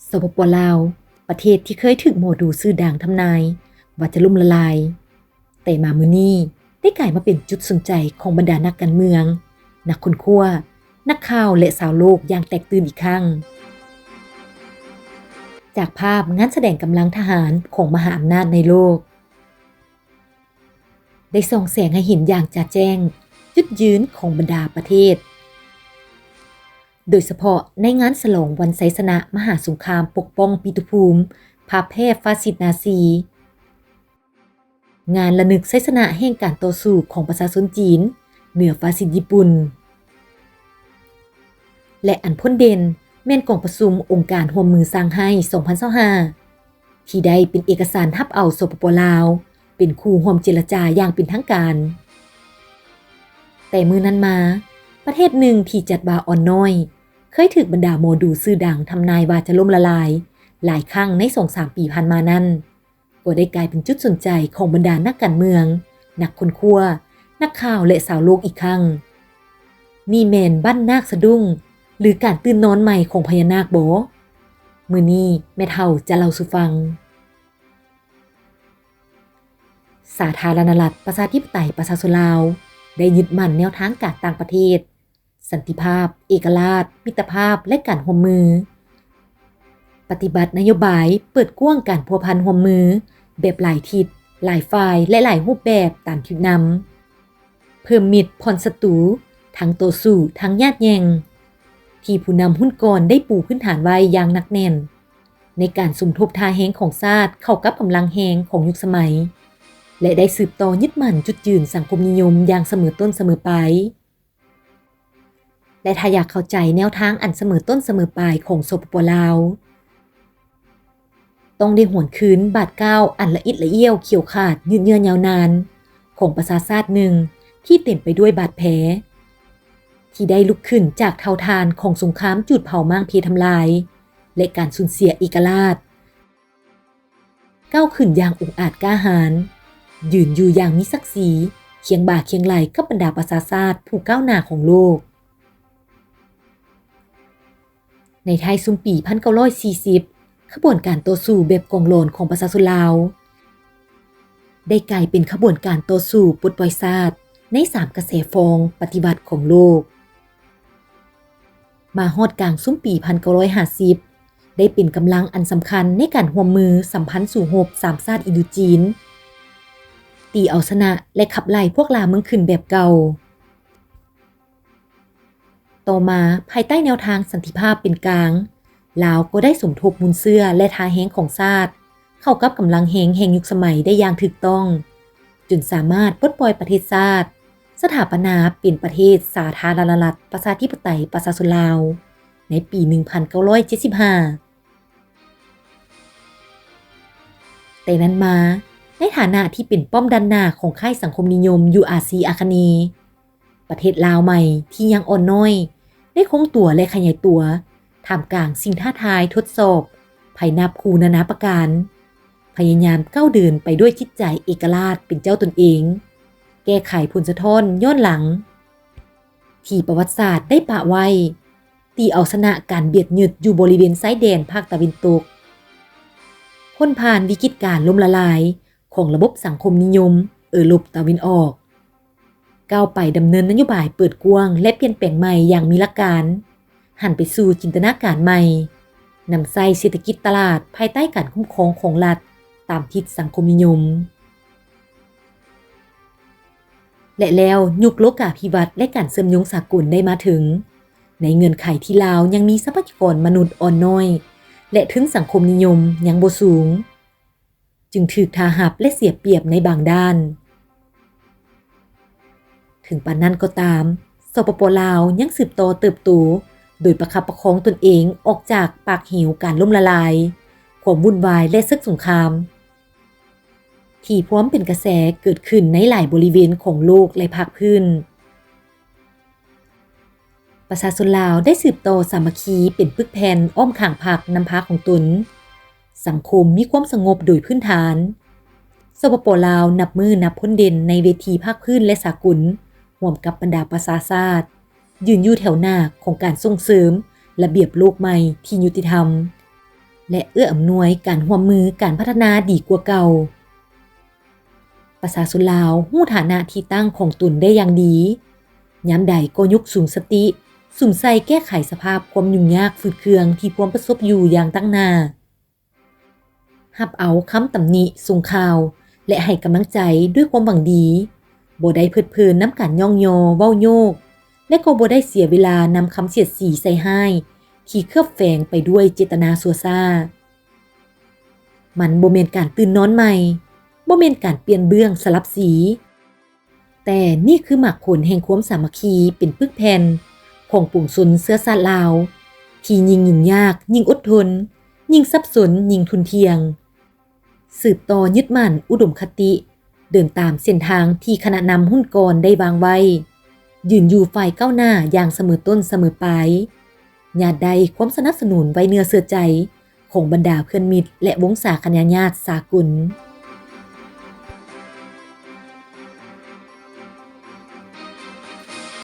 ສປປ ລາວ, ປະເທດທີ່ເຄີຍຖືກໝໍດູຊື່ດັງທຳນາຍວ່າຈະລົ້ມລະລາຍ, ແຕ່ມາມື້ນີ້ໄດ້ກາຍມາເປັນຈຸດສົນໃຈຂອງບັນດານັກການເມືອງ, ນັກຄົ້ນຄວ້າ, ນັກຂ່າວ ແລະ ຊາວໂລກຢ່າງແຕກຕື່ນອີກຄັ້ງ. ຈາກພາບງານສະແດງກຳລັງທະຫານຂອງມະຫາອຳນາດໃນໂລກ ໄດ້ສ່ອງແສງໃຫ້ເຫັນຢ່າງຈະແຈ້ງຈຸດຢືນຂອງບັນດາປະເທດ, ໂດຍສະເພາະໃນງານສະຫຼອງວັນໄຊຊະນະມະຫາສົງຄາມປົກປ້ອງປິຕຸພູມພາບແພ້ຟາຊິດນາຊີ, ງານລະນຶກໄຊຊະນະແຫ່ງການຕໍ່ສູ້ຂອງປະຊາຊົນຈີນເໜືອຟາຊິດຍີ່ປຸ່ນ ແລະ ອັນພົ້ນເດັ່ນແມ່ນກອງປະຊຸມອົງການຮ່ວມມືຊ່າງໄຮສອງພັນຊາວຫ້າ ທີ່ໄດ້ເປັນເອກະສານຮັບເອົາ ສປປ ລາວ ເປັນຄູ່ຮ່ວມເຈລະຈາຢ່າງເປັນທາງການ. ແຕ່ມື້ນັ້ນມາ, ປະເທດໜຶ່ງທີ່ຈັດວ່າອ່ອນນ້ອຍ ເຄີຍຖືກບັນດາໝໍດູຊື່ດັງທຳນາຍວ່າຈະລົ້ມລະລາຍຫຼາຍຄັ້ງໃນສອງສາມປີຜ່ານມານັ້ນ, ກໍໄດ້ກາຍເປັນຈຸດສົນໃຈຂອງບັນດານັກການເມືອງ, ນັກຄົ້ນຄວ້າ, ນັກຂ່າວ ແລະ ຊາວໂລກອີກຄັ້ງ. ນີ້ແມ່ນບ້ານນາກສະດຸ້ງ ຫຼື ການຕື່ນນອນໃໝ່ຂອງພະຍານາກບໍ? ມື້ນີ້ແມ່ເຖົ້າຈະເລົ່າສູ່ຟັງ. ສາທາລະນະລັດ ປະຊາທິປະໄຕ ປະຊາຊົນລາວ ໄດ້ຍຶດໝັ້ນແນວທາງການຕ່າງປະເທດ, ສັນຕິພາບ, ເອກະລາດ, ມິດຕະພາບ ແລະ ການຮ່ວມມື. ປະຕິບັດນະໂຍບາຍເປີດກວ້າງການພົວພັນຮ່ວມມືແບບຫຼາຍທິດ, ຫຼາຍຝ່າຍ ແລະ ຫຼາຍຮູບແບບຕາມທິດນຳ, ເພີ່ມມິດຜ່ອນສັດຕູ, ທັງຕໍ່ສູ້, ທັງຍາດແຍ່ງ, ທີ່ຜູ້ນຳຮຸ່ນກ່ອນໄດ້ປູພື້ນຖານໄວ້ຢ່າງໜັກແໜ້ນ ໃນການສົມທົບທ່າແຮງຂອງຊາດເຂົ້າກັບກຳລັງແຮງຂອງຍຸກສະໄໝ ແລະ ໄດ້ສືບຕໍ່ຍຶດໝັ້ນຈຸດຢືນສັງຄົມນິຍົມຢ່າງສະເໝີຕົ້ນສະເໝີປາຍ. ແລະ ຖ້າຢາກເຂົ້າໃຈແນວທາງອັນສະເໝີຕົ້ນສະເໝີປາຍຂອງ ສປປ ລາວ, ຕ້ອງໄດ້ຫວນຄືນບາດກ້າວອັນລະອິດລະອ້ຽວຂຽວຂາດຍືດເຍື້ອຍາວນານຂອງປະຊາຊາດໜຶ່ງທີ່ເຕັມໄປດ້ວຍບາດແຜ, ທີ່ໄດ້ລຸກຂຶ້ນຈາກເຕົາຖ່ານຂອງສົງຄາມຈູດເຜົາມ້າງເພທຳລາຍ ແລະ ການສູນເສຍເອກະລາດ. ກ້າວຂຶ້ນຢ່າງອົງອາດກ້າຫານ, ຢືນຢູ່ຢ່າງມີສັກສີ, ຄຽງບ່າຄຽງໄຫຼ່ກັບບັນດາປະຊາຊາດຜູ້ກ້າວໜ້າຂອງໂລກ. ໃນທ້າຍຊຸມປີພັນເກົ້າຮ້ອຍສີ່ສິບ, ຂະບວນການຕໍ່ສູ້ແບບກອງຫຼອນຂອງປະຊາຊົນລາວ ໄດ້ກາຍເປັນຂະບວນການຕໍ່ສູ້ປົດປ່ອຍຊາດໃນສາມກະແສຟອງປະຕິວັດຂອງໂລກ. ມາຮອດກາງຊຸມປີພັນເກົ້າຮ້ອຍຫ້າສິບ ໄດ້ເປັນກຳລັງອັນສຳຄັນໃນການຮ່ວມມືສຳພັນສູ້ຮົບສາມຊາດອິນໂດຈີນ, ຕີເອົາຊະນະ ແລະ ຂັບໄລ່ພວກລ່າເມືອງຂຶ້ນແບບເກົ່າ. ຕໍ່ມາ, ພາຍໃຕ້ແນວທາງສັນຕິພາບເປັນກາງ, ລາວກໍໄດ້ສົມທົບມູນເຊື້ອ ແລະ ທ່າແຮງຂອງຊາດ ເຂົ້າກັບກຳລັງແຮງແຫ່ງຍຸກສະໄໝໄດ້ຢ່າງຖືກຕ້ອງ, ຈົນສາມາດປົດປ່ອຍປະເທດຊາດ, ສະຖາປະນາເປັນປະເທດສາທາລະນະລັດ ປະຊາທິປະໄຕ ປະຊາຊົນລາວ ໃນປີໜຶ່ງພັນເກົ້າຮ້ອຍເຈັດສິບຫ້າ. ແຕ່ນັ້ນມາ, ໃນຖານະທີ່ເປັນປ້ອມດ້ານໜ້າຂອງຄ້າຍສັງຄົມນິຍົມຢູ່ອາຊີອາຄະເນ, ປະເທດລາວໃໝ່ທີ່ຍັງອ່ອນນ້ອຍ ໄດ້ຄົງຕົວ ແລະ ຂະຫຍາຍຕົວ ທ່າມກາງສິ່ງທ້າທາຍທົດສອບ ໄພນັບຄູ່ນານາປະການ, ພະຍາຍາມກ້າວເດີນໄປດ້ວຍຈິດໃຈເອກະລາດເປັນເຈົ້າຕົນເອງ, ແກ້ໄຂຜົນສະທ້ອນຍ້ອນຫຼັງ ທີ່ປະຫວັດສາດໄດ້ປະໄວ້, ຕີເອົາຊະນະການບຽດຍຶດຢູ່ບໍລິເວນຊາຍແດນພາກຕາເວັນຕົກ, ພົ້ນຜ່ານວິກິດການລົ້ມລະລາຍຂອງລະບົບສັງຄົມນິຍົມເອີຣົບຕາເວັນອອກ, ກ້າວໄປດຳເນີນນະໂຍບາຍເປີດກວ້າງ ແລະ ປ່ຽນແປງໃໝ່ຢ່າງມີຫຼັກການ, ຫັນໄປສູ່ຈິນຕະນາການໃໝ່, ນຳໃຊ້ເສດຖະກິດຕະຫຼາດພາຍໃຕ້ການຄຸ້ມຄອງຂອງລັດຕາມທິດສັງຄົມນິຍົມ. ແລະ ແລ້ວຍຸກໂລກາພິວັດ ແລະ ການເຊື່ອມໂຍງສາກົນໄດ້ມາເຖິງ, ໃນເງື່ອນໄຂທີ່ລາວຍັງມີຊັບພະຍາກອນມະນຸດອ່ອນນ້ອຍ ແລະ ທຶນສັງຄົມນິຍົມຍັງບໍ່ສູງ, ຈຶ່ງຖືກທ່າຮັບ ແລະ ເສຍປຽບໃນບາງດ້ານ. ເຖິງປານນັ້ນກໍຕາມ, ສປປ ລາວ ຍັງສືບຕໍ່ເຕີບໂຕ ໂດຍປະຄັບປະຄອງຕົນເອງອອກຈາກປາກເຫວການລົ້ມລະລາຍ, ຄວາມວຸ່ນວາຍ ແລະ ເສິກສົງຄາມ ທີ່ພວມເປັນກະແສເກີດຂຶ້ນໃນຫຼາຍບໍລິເວນຂອງໂລກ ແລະ ພາກພື້ນ. ປະຊາຊົນລາວໄດ້ສືບຕໍ່ສາມັກຄີເປັນປຶກແຜ່ນອ້ອມຂ້າງພັກນຳພາຂອງຕົນ. ສັງຄົມມີຄວາມສະຫງົບໂດຍພື້ນຖານ. ສປປ ລາວ ນັບມື້ນັບພົ້ນເດັ່ນໃນເວທີພາກພື້ນ ແລະ ສາກົນ, ຮ່ວມກັບບັນດາປະຊາຊາດ, ຢືນຢູ່ແຖວໜ້າຂອງການສົ່ງເສີມລະບຽບໂລກໃໝ່ທີ່ຍຸຕິທຳ. ແລະ ເອື້ອອຳນວຍການຮ່ວມມືການພັດທະນາດີກວ່າເກົ່າ. ປະຊາຊົນລາວຮູ້ຖານະທີ່ຕັ້ງຂອງຕົນໄດ້ຢ່າງດີ, ຍາມໃດກໍຍົກສູງສະຕິ ສຸມໃສ່ແກ້ໄຂສະພາບຄວາມຫຍຸ້ງຍາກຝືດເຄືອງທີ່ພວມປະສົບຢູ່ຢ່າງຕັ້ງໜ້າ. ຮັບເອົາຄຳຕຳໜິ, ຊົງຂ່າວ ແລະ ໃຫ້ກຳລັງໃຈດ້ວຍຄວາມຫວັງດີ, ບໍ່ໄດ້ເພີດເພີນນຳການຍ້ອງຍໍເວົ້າໂຍກ ແລະ ກໍບໍ່ໄດ້ເສຍເວລານຳຄຳສຽດສີໃສ່ຮ້າຍທີ່ເຄືອບແຝງໄປດ້ວຍເຈດຕະນາຊົ່ວຊ້າ. ມັນບໍ່ແມ່ນການຕື່ນນອນໃໝ່, ບໍ່ແມ່ນການປ່ຽນເບື້ອງສະຫຼັບສີ, ແຕ່ນີ້ຄືໝາກຜົນແຫ່ງຄວາມສາມັກຄີເປັນປຶກແຜ່ນຂອງປວງຊົນເຊື້ອຊາດລາວ ທີ່ຍິ່ງຫຍຸ້ງຍາກຍິ່ງອົດທົນ, ຍິ່ງສັບສົນຍິ່ງທຸ່ນທ່ຽງ. ສືບຕໍ່ຍຶດໝັ້ນອຸດົມຄະຕິ, ເດີນຕາມເສັ້ນທາງທີ່ຄະນະນຳຮຸ່ນກ່ອນໄດ້ວາງໄວ້, ຢືນຢູ່ຝ່າຍກ້າວໜ້າຢ່າງສະເໝີຕົ້ນສະເໝີປາຍ, ຍາດໄດ້ຄວາມສະໜັບສະໜູນໄວ້ເນື້ອເຊື່ອໃຈຂອງບັນດາເພື່ອນມິດ ແລະ ວົງສາຄະນະຍາດສາກົນ.